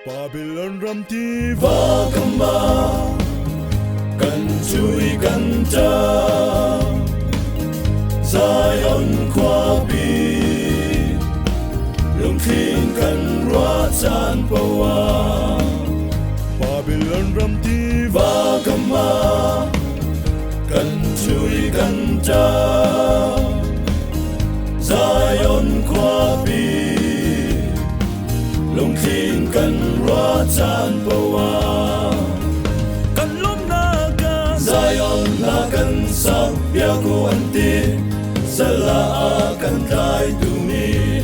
Babylon ram tiva kam ah kan cui kan ṭap. Zion khuapi lungthin kan ruah caan paoh ah Babylon ram tiva kam ah kan cui kan ṭap. Zion khuapi lungthin kan ruah caan paoh ah kan lawmhnak ah Zion hla kan sak biak u an ti sala a kan tlaitu nih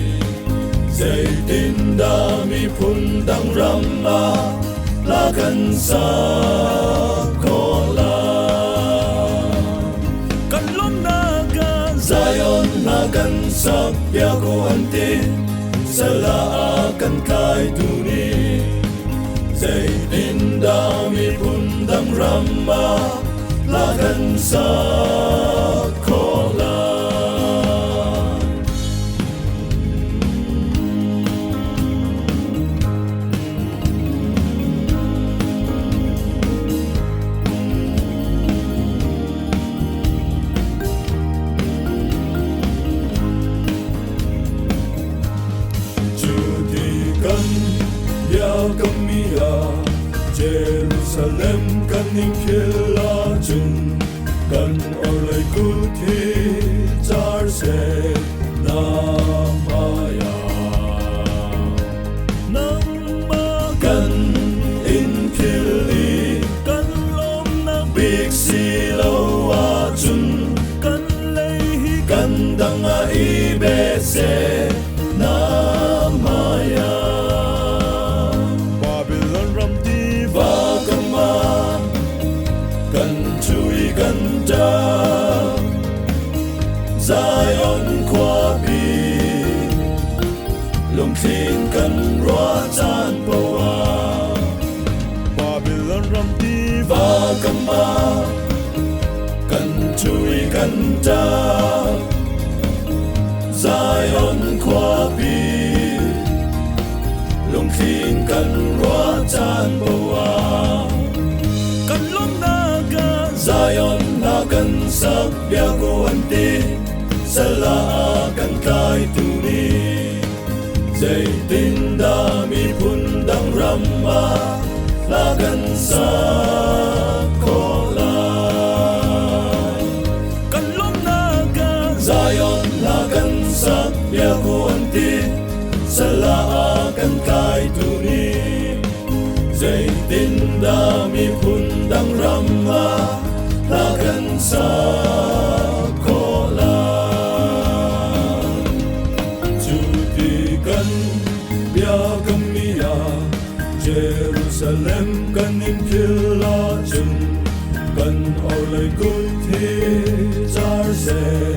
zeitindah miphun dang ram ah hla kan sak khawh lai? Kan lawmhnak ah Zion hla kan sak biak u an ti sala a kan tlaitu nih zeitindah miphun dang ram ah hla kan sak khawh lai? Cu ti kan biakammi ah Jerusalem kan in phil ahcun kan orhlei kut hi car seh na hmaiah. Nangmah kan in phil i kan lawmnak bik si lo ahcun kan lei hi kan dang ah i be seh na hmaiah. Babylon ram tiva kam ah kan cui kan ṭap. Zion khuapi lungthin kan ruah caan paoh ah Babylon ram tiva kam ah kan cui kan ṭap. Zion khuapi lungthin kan ruah caan paoh ah kan lawmhnak ah Zion hla kan sak biak u an ti sala a kan tlaitu nih zeitindah miphun dang ram ah hla kan sak khawh lai? Kan lawmhnak ah Zion hla kan sak biak u an ti sala a kan tlaitu nih zeitindah miphun dang ram ah hla kan sak khawh lai? Cu ti kan biakammi ah Jerusalem kan in phil ahcun kan orhlei kut hi car seh.